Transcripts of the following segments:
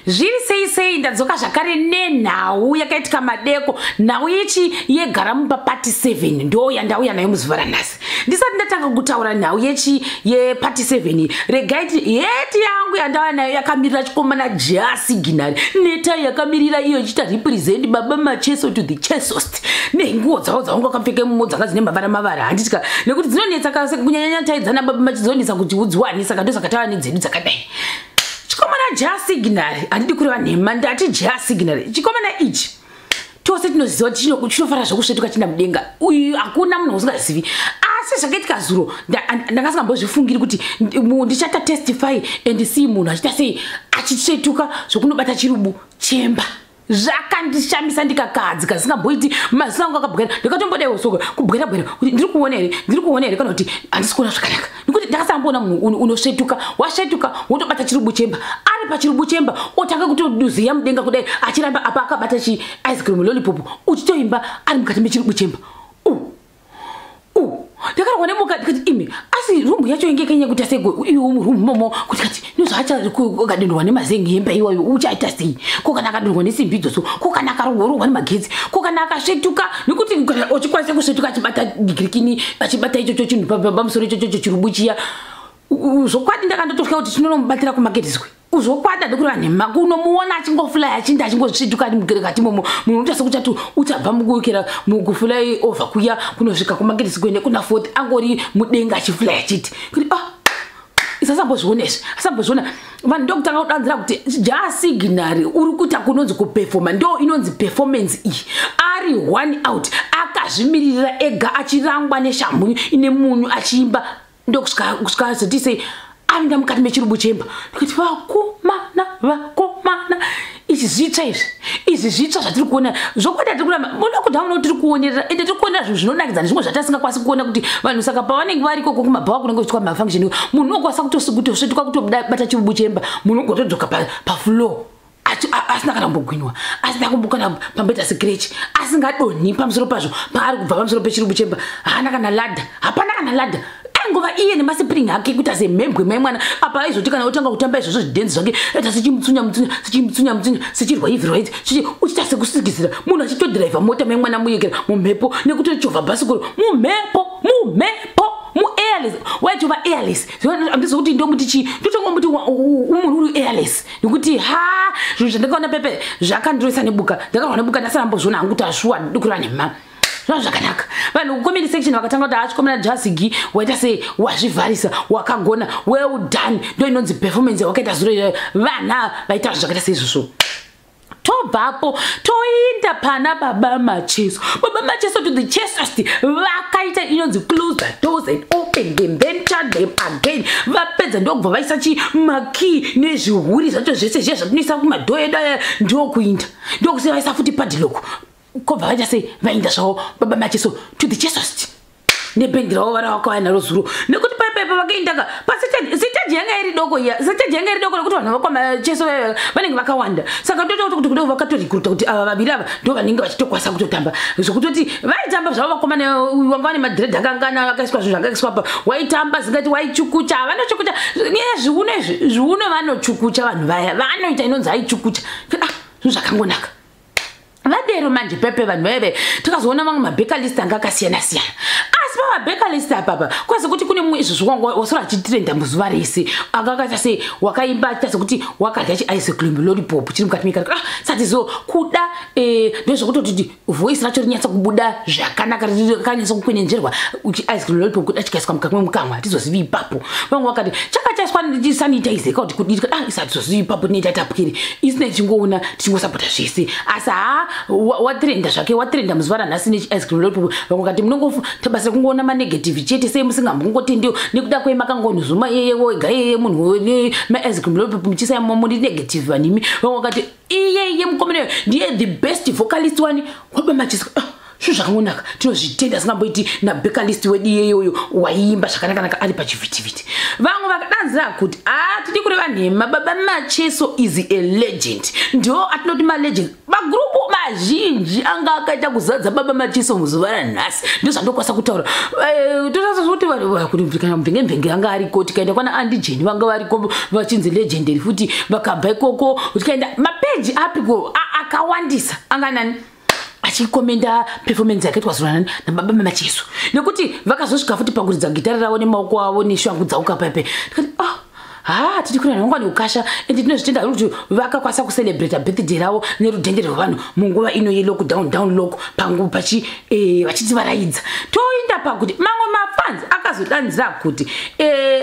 Zviri sei sei, ndadzoka zvakare nenhau yakaitika madeko, nhau yechi yegara mumba part 7 ndo yandauya nayo muzuva ranhasi. Ndisati ndatanga kutaura nhau yechi yepart 7, regai heti yangu yandauya nayo yakamirira chikomana Jah Signal netai yakamirira iyo ichiita represent Baba Macheso to the chesost, nenguo dzavo dzavanga vakapfeka imomo dzanga dzine mavara mavara, handitika nekuti dzinonetsa kunyanyanya tai dzana Baba Macheso dzinonetsa kuti udziwane, saka ndosaka tava nedzedu dzakadai. Chikomana Jah Signal, handidi kureva nhema, ndati Jah Signal. Chikomana ichi tose tinoziva kuti chinofara zvokusvetuka chinda mudenga. Uyu hakuna munhu usingazivi, asi zvakaitika zuro ndakasingambozvifungiri kuti ndichata testify and see munhu achiita sei, achisvetuka zvokunobata chirubu chemba. Zvakandishamisa, ndikakadzika singamboiti. Maziso angu akabwera, ndikatombodaiwo soka kubwera bwera kuti ndiri kuona here, ndiri kuona here kana kuti handisi kuona zvakanaka, nekuti ndakasamboona munhu unosvetuka, wasvetuka wotobata chirubu chemba, ari pachirubu chemba otanga kutoduziya mudenga kudai, achiramba apa akabata chi ice cream lollipop, uchitoimba ari mukati mechirubu chemba. Ndakarwa nemuka, ndikati, "Imi, asi room yacho inge kenya kuti asego iwo muroom momo?" Kuti kati nozvaacha akadonhwa nemazengi emba iwayo uchaita sei? Ko kana akadonhwa nesimbi idzodzo? Ko kana akarohwa nemagetsi? Ko kana akasvetuka? Nekuti kana uchikwanisa kusvetuka achibata girikini, achibata ichocho chinhu pamusoro ichocho chirubu chiya, zvokwadi ndakandototya kuti chinonomubatira kumaketiswe. Zvokwadi handikureva nhema, kunomuona achingofly, achinda achingosvetuka ari mukerekati momo, munhu unoita sekuchati uchabva mukukera mukufly over kuya kunosvika kumakeresi kuende kuna fourth, angori mudenga achifly, achiti kuti, "Ah, isasambozviona izvi, asambozviona." Vanhu ndokutanga kudanzira kuti, "Jah Signal uri kuita kunonzi kuperforma, ndo inonzi performance iyi." Ari one out, akazvimiririra ega, achirangwa neshamhu ine munyu, achiimba ndokusvika azoti sei avinda mukati mechirubu chemba. Ndikati, "Vakomana, vakomana, izvi zvitsva izvi, izvi zvitsva zvatiri kuona." Zvokwadi hatiri kuramba muda kuti hauna tiri kuonerera, ende tiri kuonera zvinhu zvinonakidza nezvimwe zvatasingakwanisi kuona kuti vanhu. Saka pavanenge vari ikoko kumabhawa kunenge kuitwa mafunction, munhu unokwanisa kutosvetuka kutobata chirubu chemba, munhu ugotodzoka pafloor asina kana kumbogwinwa, asina kumbokana pamboita scratch, asingadonhi pamusoro pazvo. Paari kubva pamusoro pechirubu chemba, haana kana ladder, hapana kana ladder, aingova iye nemaspring ake kuita semhembwe mai mwana. Apa aizoti kana otanga kutamba izvozvo zvidhenzi zvake, aita sechimutsunya mutsunya, sechimutsunya mutsunya, sechirwa ivhirwa idzi, uchiita sekusikisira munhu achitodhiraivha mota mai mwana muyekera mumhepo, nekutochovha bhasikoro mumhepo, mumhepo, muairless, waitova airless. Handizokuti ndomuti chii, ndotongomuti munhu uri airless, nekuti ha, zvinhu zvandakaona pepe zvakandiroisa nebuka, ndakarwa nebuka, ndasarambozviona hangu kuti ashuwa ndikureva nhema. Zvava zvakanaka. Vanhu kucomment section vakatanga kuti, "Achikomana Jah Sig, waita sei, wazvivharisa, wakagona, well done, ndo inonzi performance yawakaita zuro iyoyo." Vana vaita zvinhu zvakaita seizvozvo. Tobvapo toinda pana Baba Macheso. Baba Macheso to the chesast vakaita inonzi close the doors and open them, then shut them again. Vapedza ndokubva vaisa chimakey nezvihuri zvacho zvese zviya zvatinoisa kumadoor edu aya, ndokuinda ndokusi vaisa futi padlock, kobva vaita sei, vainda zvavo Baba Macheso to the chesast nebhendi ravo varavakauya naro zuro. Nekuti paipepa vakaendaka pasiteji yanga iri doko iya, siteji yanga iri doko nekuti vanhu vakwaMacheso vanenge vakawanda, saka ndototi kuti kudo vakatorikruta kuti ava vaviri ava ndo vanenge vachitokwanisa kutotamba, zvokutoti vaitamba zvavo vakomana vanga vane madhiredhi akangana vakaiswa zvinhu zvakaiswa pa waitamba zingati waichukucha, vanochukucha zviuno izvi, zviuno vanochukucha vanhu vaya vanoita inonzi aichukucha. Ah, zvinhu zvakangonaka. Vadero manje pepe vanhu veve tikazoona vamwe mabackalist anga akasiyana siyana, asi pamabackalist apapa kwazi kuti kune mumwe izvozvo wanga wasora achitrenda muzuva rese, anga akaita sei, wakaimba achiita sekuti wakadya chiice cream lollipop chiri mukati mekarika. Ah, sati zo kuda ndezvekutoti voice racho rinyatsa kubuda zvakanaka, rakanyatsa kukwenenzverwa, ice cream lollipop kuda chikaiswa mukati memukamwa, hatizozivi ipapo. Vamwe vakati chakachaiswa sanitizer kuti kudii. Ah, isatizozivi ipapo, tinoita tapwiri isina, tichingoona tichingosapota zvese, asi ha, watrenda zvake, watrenda muzuva ranhasi nechiice cream lollipop. Vamwe vakati munongobasa kungoona manegative chete, sei musingambokungotendiwo nekuda kwemakangonozuma iyeye wega iyeye munhu nemaice cream lollipop muchisa muri negative vanhimi. Vamwe vakati iye iye mukomana ndiye the best vocalist wani waBamacheso. Ah, Zvinhu zvakangonaka, tinozvitenda singamboiti nabacalist wedu iyeyoyo waiimba zvakanakanaka ari pachivhitivhiti. Vamwe vakadanzira kuti hatidi kureva nhema, Baba Macheso is a legend. Ndo atinoti malegend. Magurupu mazhinji anga akaita kuzadza Baba Macheso muzuva ranhasi, ndo zvandokwanisa kutaura. Totakuti kana mvenge mvenge anga ariko, tikaenda kwana Andijeni vanga variko vachinzi legendary futi, vakabva ikoko tikaenda mapeji apiko akawandisa anganani achikomenda performance yakaitwa zuva nani naBaba Macheso, nekuti vakazosvika futi pakuridza gitari ravo nemaoko avo neshangu dzauka paipai. Tikati, ah, ha, tiri kuna vangwani ukasha, ende tinozvitenda kuti vakakwanisa kucelebrata birthday ravo nerudhende rwevanhu munguva ino yelockdown, down lock pangu pachi vachiti varaidza. Toinda pakuti mamwe mafans akazodanzira kuti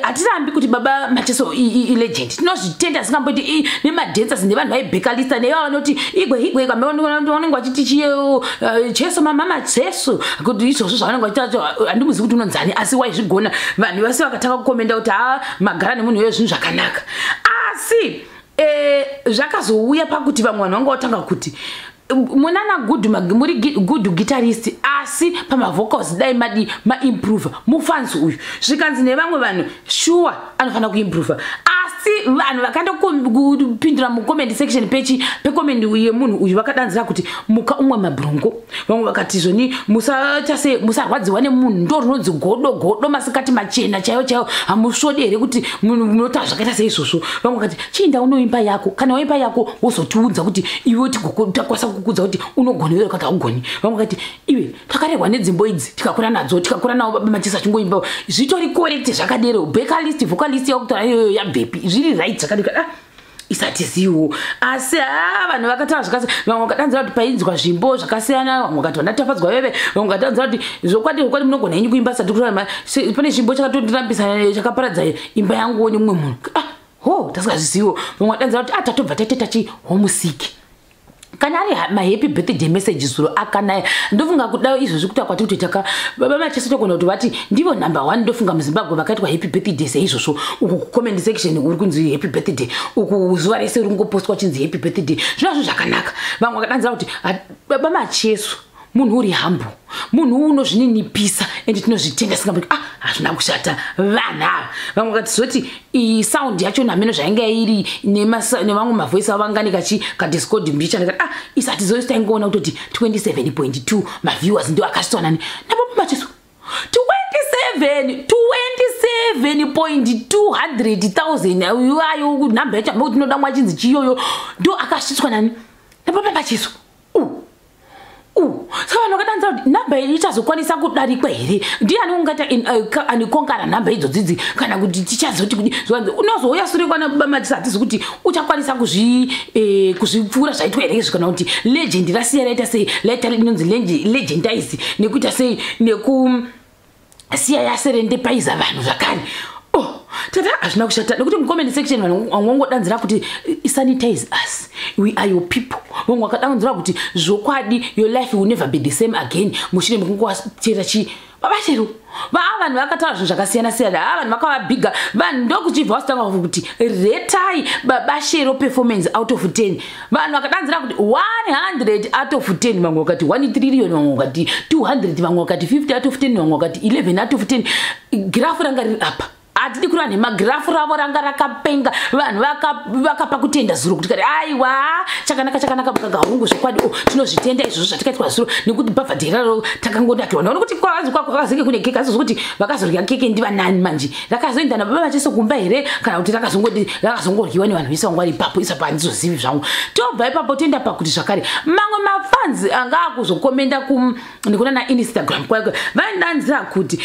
hatirambi kuti Baba Macheso ilegend, tinozvitenda singamboti nemadancers nevanhu vaibhekalista neva vanoti igwe igwe vanenge vachiti chiyo Cheso mama Cheso, kuti izvozvo zvavanenge vachita handimuzivi kuti unonzani, asi waizvigona. Vanhu vese vakatanga kukomenda kuti ha, magara nemunhu iyoyo, zvinhu zvakanaka. Asi zvakazouya pakuti vamwe vanhu vanga vatanga kuti munana good, muri good guitarist, asi pamavocals dai madi maimprove. Mufansi uyu zvikanzi nevamwe vanhu, shuwa anofanira kuimprove. Asi vanhu vakandopindura mucomment section pechi pecomment yemunhu uyu vakadanzira kuti muka umwe mabrongo. Vamwe vakati zvoni musachase musarwadziwa nemunhu, ndo rinonzi godo godo masikati machena chaiwo chaiwo, hamusvodi here kuti munhu munotaura zvakaita seizvozvo? Vamwe vakati chiinda unoimba yako, kana waimba yako wozotiudza kuti iwe takwanisa kukudza kuti unogona iwe kana haugoni. Vamwe vakati iwe takarerwa nedzimbo idzi, tikakura nadzo, tikakura navo Baba Macheso achingoimba, zvitori correct zvakadero. Vocalist, vocalist yakutaura iyoyo yabvepi? Zviri right zvakadero? Ah, isatiziwo. Asi ha, vanhu vakataura zvakasi. Vamwe vakadanzira kuti painzwa zvimbo zvakasiyana, vamwe vakati vanatafadzwa veve, vamwe vakadanzira kuti zvokwadi zvokwadi munogona henyu kuimba sati kurarama. Pane chimbo chakatondirambisa, chakaparadza imba yanguwo nemumwe munhu. Ah, ho, tasingazviziviwo. Vamwe vadanzira kuti ah, tatobva taite tachi homesick. Kana ari mahappy birthday message zuro akanaya, ndofunga kuda izvozvi kuta kwati kuti taka Baba Macheso togona kuti vati ndivo number one, ndofunga muZimbabwe vakaitwa happy birthday seizvozvo. Uku kucomment section uri kunzi happy birthday, uku zuva rese uri kungopostwa chinzi happy birthday, zvinazvo zvakanaka. Vamwe vakadanzira kuti Baba Macheso munhu uri humble, munhu unozvininipisa, ende tinozvitenda singamboti. Ah, hazvina kushata vanhu ava. Vamwe vakati zoti sound yacho nameno zvainga iri nemamwe mavoice avo vangani kachi kadiscord mbicha. Ndikati ah, isati zoisi taingoona kutoti 27.2 maviewers ndo akasvitswa nani naBaba Macheso, 27 27.200 thousand ayo nhamba yacho amekuti tinoda mwachinzi chiyoyo ndo akasvitswa nani naBaba Macheso. Saka vanhu vakadanza kuti nhamba iyi ichazokwanisa kudarikwa here? Ndiani ungaita anikonkara nhamba idzodzidzi, kana kuti tichazoti kudi? Unozouya sure kwana Baba Macheso, hatizi kuti uchakwanisa kuzvipfuura zvaitwa here izvi, kana kuti legend rasiya raita sei, laita inonzi legendize nekuita sei, nekusiya yaserendepaiza vanhu zvakare. Oh, tata hazvina kushata, nekuti mucomment section vanhu vangongodanzira kuti sanitize us, we are your people. Vamwe vakadanzira kuti zvokwadi your life will never be the same again mushure mekungovatera chi Baba Shero. Vaa vanhu vakataura zvinhu zvakasiyana siyana. Haa, vanhu vakavabhiga vanhu, ndokuchibva vasitanga kuti retai Baba Shero performance out of 10. Vanhu vakadanzira kuti 100 out of 10, vamwe vakati 1 trillion, vamwe vakati 200, vamwe vakati 50 out of 10, vamwe vakati 11 out of 10. Girafu ranga riri apa, hatidi kureva nhema, girafu ravo ranga rakapenga. Vanhu vakapa kutenda zuro kuti kati aiwa, chakanaka chakanaka, mukagahungu zvokwadi. O, tinozvitenda izvozvo zvatikaitwa zuro, nekuti bhavhadheri raro takangonakirwa naona kuti kwazi kwakazenge kune keke. Asi kuti vakazorya keke ndivanani manje? Rakazoenda naBaba Macheso kumba here, kana kuti rakazongoryiwa nevanhu vese vanga vari ipapo? Isapo handizozivi zvangu. Tobva ipapo toenda pakuti zvakare mamwe mafans anga akuzokomenda nekuna naInstagram kwake vaidanzira kuti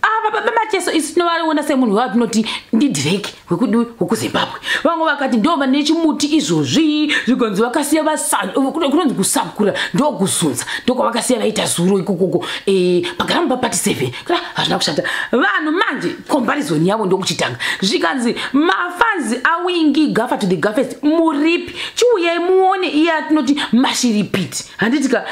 ava Baba Macheso isu tinovaona semunhu watinoti ndiDrake wekudu wekuZimbabwe. Vamwe vakati ndo vane chimuti izvozvi, zvigonzi vakasiya kunonzi kusakura ndokuzunza, ndokwavakasiya vaita zuro ikokoko pagaramu papati 7. Kana hazvina kushata vanhu manje, comparison yavo ndokuchitanga. Zvikanzi mafans aWingi Gafa to the Gafest muripi? Chiuyai muone iye atinoti mashiripiti, handitika?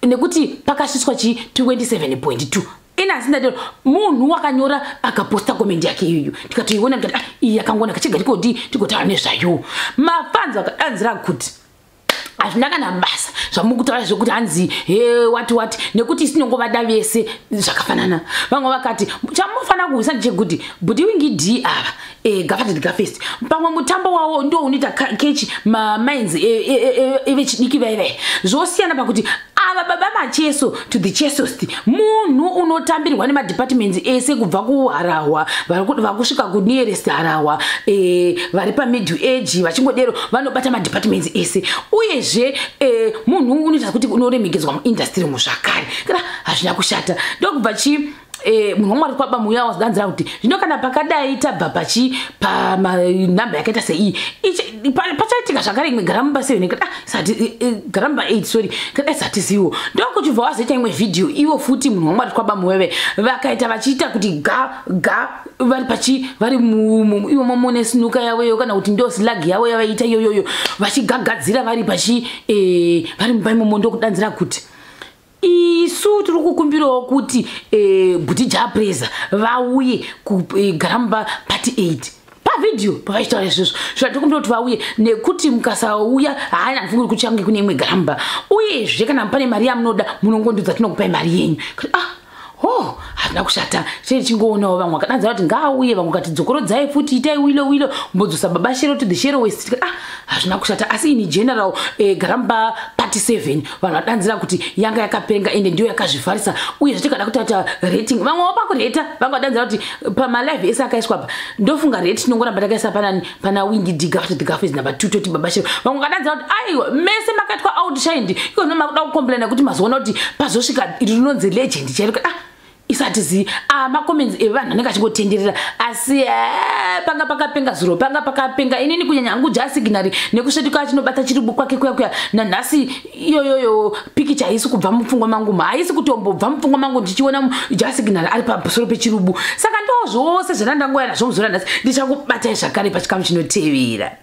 Nekuti pakasvitswa chi 27.2 ina asindadero munhu wakanyora akaposta comment yake iyoyo, tikatoiona ndikati ah, iyi yakangonaka, chiga tikoti tigotaura nezvayo. Mafans vakadanzira kuti Hazvina kana basa zvamukutaura zvekuti hanzi he wati wati, nekuti isinongovada vese zvakafanana. Vamwe vakati chamunofanira kuhwisa ndechekuti Bhuti Winky D ava, Gafa the Gafest, pamwe mutambo wavo ndo unoita catch maminds evechidiki vaivai. Zvosiyana pakuti ava Baba Macheso to the Chesost, munhu unotambirwa nemadepartments ese, kubva kuharahwa vakusvika kunearest harahwa, vari pamiddle age vachingodero, vanobata madepartments ese. Uyezve munhu unoita kuti unoremekedzwa muindustry muzvakare. Kana hazvina kushata. Ndokubva chi munhu waMwari kwaba muya wadanzira kuti zvino kana pakadai tabva pachi pamanhamba yakaita seiyi, pachaitika zvakare imwe garamba 7, sati garamba 8, sorry, kadai satiziwo. Ndokuchibva wazoita imwe vhidhiyo ivo futi munhu waMwari kwaba muweve vakaita vachiita kuti ga ga vari pachi vari imomo mune snooker yavoyo, kana kuti ndo slag yavo yavaita iyoyoyo, vachigagadzira vari pachi vari mumba imomo. Ndokudanzira kuti isu tiri kukumbirawo kuti Bhuti Jah Prayzah vauye kugaramba part 8. Pavhidhiyo pavachitaura izvozvo, zvatikumbira kuti vauye, nekuti mukasauya haana handifungi kuti kuchange kune imwe garamba. Uyezve kana pane mari yamunoda, munongondudza, tinokupai mari yenyu. Ah, oh, hazvina kushata. Chee chingoonawo vamwe vakadanzira kuti ngaauye, vamwe vakati dzokorodzai futi, itai wilo wilo, mbodzosa Baba Shero to the Shero West. Ah, hazvina kushata. Asi in general, garamba part 7 vanhu vadanzira kuti yanga yakapenga, ende ndiyo yakazvivharisa. Uyezve tikada kutaita rating, vamwewo pakureta vanga vadanzira kuti pamalive ese akaiswa pa, ndofunga rate tinongoramba takaisa panani pana Winky D, Gafa the Gafes number 2, toti Baba Shero. Vamwe vakadanzira kuti aiwa, mese makaitwa outshined iko zvino makuda kucomplaina kuti mazoona kuti pazosvika iri rinonzi legend chairo. Ah, isati zi macomments evanhu anenge achingotenderera, asi panga pakapenga zuro, panga pakapenga. Inini kunyanya hangu Jah Signal nekusvetuka achinobata chirubu kwake kuya kuya, nanhasi iyoyoyo pikicha haisi kubva mupfungwa mangu, haisi kutombobva mupfungwa mangu ndichiona Jah Signal ari pamusoro pechirubu. Saka ndo zvose zvandandangoya nazvo muzora nhasi. Ndichakubatai zvakare pachikamu chinotevera.